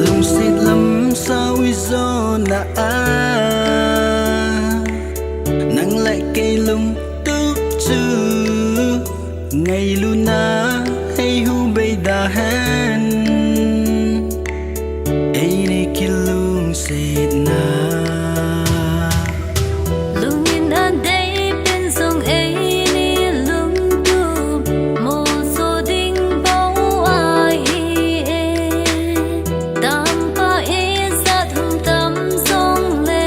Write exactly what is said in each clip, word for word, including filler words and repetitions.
Lungset lam sao i jona a, nang le kei lungtup chu ngailutna ei hubei da hen. Eini kilungsetna. Lungin adei pen jong eini lungtup molso ding bou ahi e. Tangpa ijat hung tam jongle,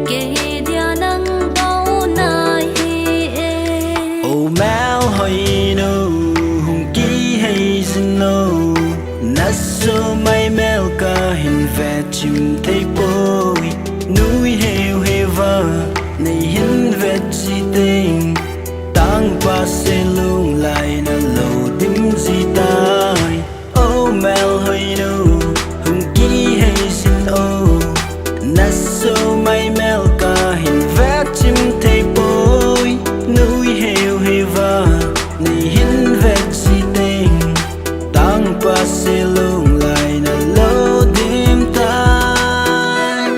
kei dia nang bou nahi e. O Melhoinu, hung kihei jin o, na somai mel kahin vet chim thei poi. Nui heu heuva nei hin vet ji teng, tangpa se lunglai na lo dim ji tai. O Melhoinu, hung kihei jin o, na somai mel kahin vet chim thei poi. Nui heu heuva nei hin vet ji teng, tangpa se lunglai na lo dim tai.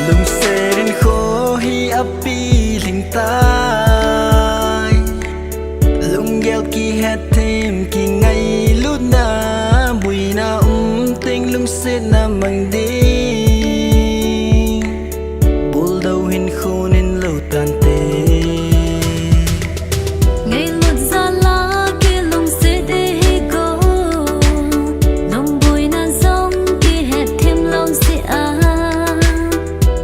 Lungset in kho hi apilhing tai. Lunggel kihetthem kingailutna, buina um teng lungsetna mang ding. Puldou hin khun in lo tante. Ngailut jal a kilungset ihi ko, lungboina jong kihetthem lou jeh a.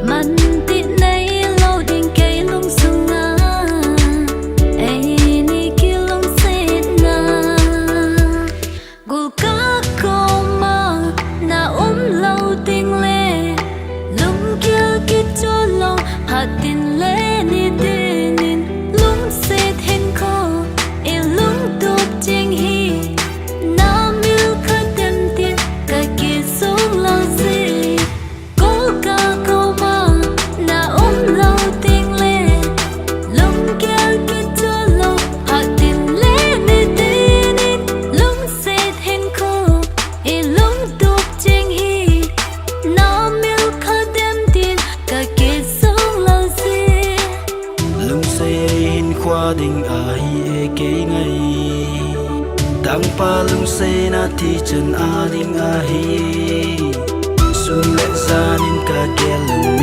Manti neilou ding kei lungsunga, eini kilungsetna. Golkah koma na um lou tengle, lunggel kichol lou, phat tin le ni tin in, lungset hinkho i lungtup jing hi, na mil khat dem tin ka kisung lou jeh. Golkah koma na um lou tengle, lunggel kichol lou, phat tin le ni tin in, lungset hinkho i lungtup jing hi, na mil khat dem tin ka kisung lou jeh. Lungset hinkho ding ahi e kei ngai. Tangpa lungsetna thi chan a ding ahi. Sun le jan in ka gel lung